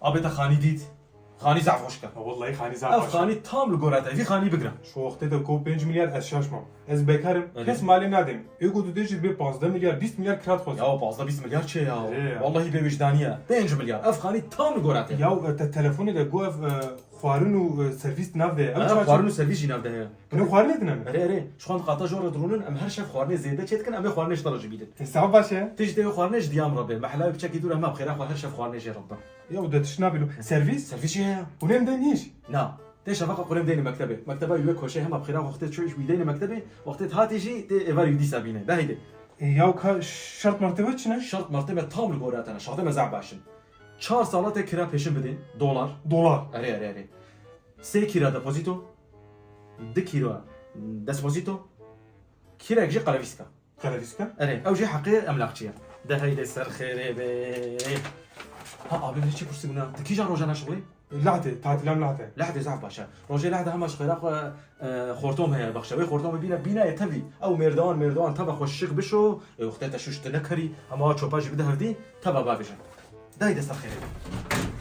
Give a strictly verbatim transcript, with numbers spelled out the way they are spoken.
Abê te xanî dît. Xanî zaf xweşik e. Ha, wellahî xanî zaf Ev xweş e. Xanî tam li gora te. Vî xanî bigre. Ji wextê de ku pênc milyar ez şaş mam. Ez bekar im. Erê. Kes malê nadê min. Ê ku tu dê jî dibê pazdeh milyar, bîst milyar kira dixwazim. Ya pazdeh bîst milyar çi ya? Erê ya. Wellahî bêwîcdanî ye. Pênc milyar. Ev xanî tam li gora te. Ya, e, te telefonê de got ev, e, xwarin û, e, servîs nav de ye. Ev Ha, çawa çi? Xwarin û servîs jî nav de heye. Hûn ê xwarinê dine min? Erê, erê. Ji xwe qata jor re dirûnin, em her şev xwarinê zêde çêdikin, em ê xwarinê ji te re jî bîdin. E, sax baş e. Tijî tê wê xwarinê ji diya min re bê. Mehela wê piçekî dûr e, em hema bi xêra xwe her şev xwarinê jê re bidin. Ya, de tişt nabî lo. Servîs? Servîs jî heye. Hûn ê min deyn hîş? Na. Tê şeveqa qulê min deyne mektebê. Mekteba wî wê koşê hema bi xêra wextê çû wî deyne mektebê. Wextê hatî jî tê êvarî wî dîsa bîne. De heyde. E, ya ka şert mertê we çi ne? Şert mertê me tam li gora te ne. Şertê me zaf baş in. Çar sala tê kira pêşin bidê. Dolar. Dolar. Erê, erê, erê. Sê kira depozîto. Du kira despozîto. Kirek jî qelevîska. Qelevîska? Erê, ew jî heqê emlakçî ye. De heyde ser xêrê bê. Ha, abê min çi pirsî bûna? Tu kîjan rojan e şixulî? Lehdê, tatilam Lehdê. Lehdê zaf baş e. Rojê Lehdê hema ji xêra xwe, e, xortom heye, bexşe. Wê xortomê bîne, bîna yê tevî. Ew mêrdewan, mêrdewan teva xwe şik bişo, e, wextê te şûş tu nekerî, hema çopa jî bide hevdî, teva bavêje. De heyde ser xêrê bê.